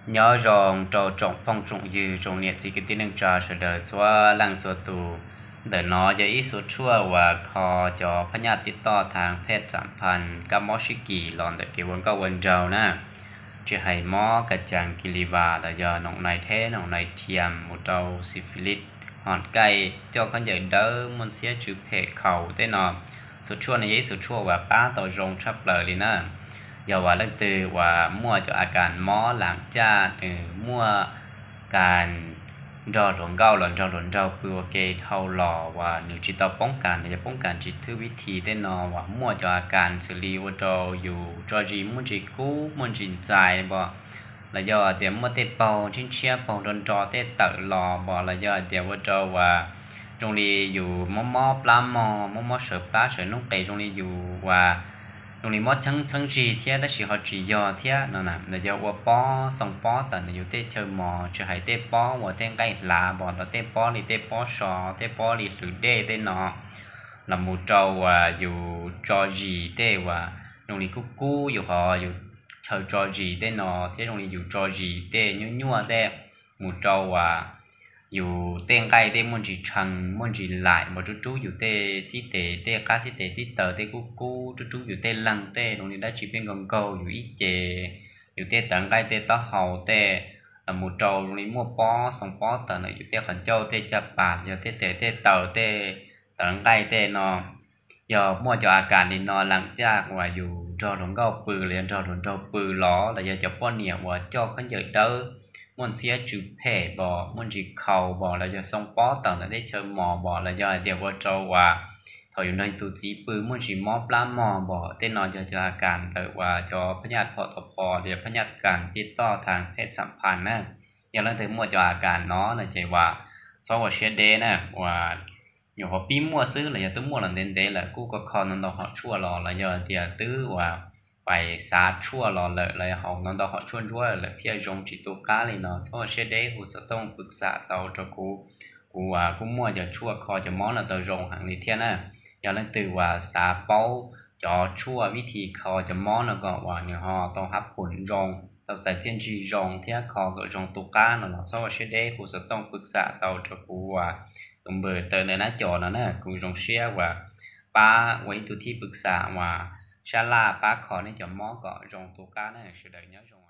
Nyob zoo rau tsoom phooj tsoom ywg, tsoom niam txiv kwv tij neej tsa sawv daws txhua leej txhua tus. Ntawm no yog ib xuv tshuaj uas kho cov phab nyaj tib toj thaj phej xam phaj kab mob sib kis los ntawm kev ua nkauj ua nraug na. Tsis hais mob ka caas kis li vas los yog noom nais theb noom nais thiam mus rau syphilis, hom kaij, coj khaub ncaws dawb, muaj ntxhiab tsw phem khaus tej no. Xuv tshuaj no yog ib xuv tshuaj uas pab tau zoo tshaj plaws li na. Yog uas leej twg uas muaj cov a kas mob lam caj, nws muaj kas nrog hluas nkauj los nrog hluas nraug pw ua ke dhau los uas nws tsis tau poob kas los yog poob kas tsis thwj vib thi tej no, uas muaj cov a kas xws li ua rau yus tso zis muaj ntsis kub muaj ntsis ntxais npom, los yog tias muaj tej paug ntshiab ntshiab paug nro nro tej tawm los npom, los yog tias ua rau uas zoo li yus mob mob plab mog, mob mob sawv plab sawv noob qes, zoo li yus uas zoo li mob cheeb txheeb zig thiab tab sis ho tsis yog thiab no, los yog ua pob xoo pob tawm ntawm yus tej chaw mos, tsis hais tej pob uas tej nqaij hlav npom los tej pob li tej pob so, tej pob li hlwv dej tej no, los mus rau uas yus tso zis tej uas zoo li kub kub yus ho yus chaw tso zis tej no, thiab zoo li yus tso zis tej nyuaj nyuaj tej, mus rau uas yus tej nqaij tej muaj ntsis tshee muaj ntsis laim npom, rub rub yus tej xib tes, tej qab xib tes xib taws tej kub kub, rub rub yus tej leeg tej zoo li dab tsi pheej nkaug nkaug yus ib ce, yus tej tawv nqaij tej taub hau tej, los mus rau zoo li muaj pob xoo pob tawm ntawm yus tej qhov ncauj tej caj pas, yog tej tes tej taw tej tawv nqaij tej no. Yog muaj cov a kas li no lam caj uas yus nrog hluas nkauj pw los yog nrog hluas nraug pw los, los yog cov poj niam uas coj khaub ncaws dawb, muaj ntxhiab tsw phem npom, muaj ntsis khaus npom, los yog xoo pob tawm ntawm tej chaw mos npom, los yog hais tias ua rau uas thaum yus nrog yus tus txiv pw muaj ntsis mob plab mog npom, tej no yog cov a kas ntawm uas cov phab nyaj phom tau pho los yog phab nyaj kas tib toj thaj phej xam phaj na. Yog leej twg muaj cov a kas no no ces uas txhob ua siab deb na, uas nyuam qhuav pib muaj xwb los yog twb muaj los ntev ntev lawm kuj kho kho ntau ntau hom tshuaj los, los yog tias twb uas pais xav tshuaj los lawm, los yog haus ntau ntau hom tshuaj ntsuab lawm thiaj zoo tsis tu qab li no, txhob ua siab deb, hu xov tooj pwv xam tau rau kuv. Kuv uas kuj muaj cov tshuaj kho cov mob no tau zoo heev li thiab na. Yog leej twg uas xav paub cov tshuaj vib thi kho cov mob no kom uas nws ho tau hab phum zoo, tau txais txiaj ntsig zoo thiab kho kom zoo tu qab no los txhob ua siab deb, hu xov tooj pwv xam tau rau kuv uas tus npawb tawm ntawm nab cov no na. Kuv zoo siab uas pab ua ib tug thib pwv xam uas sab laj pab kho nej cov mob kom zoo tu qab na. Sawv daws nyob zoo.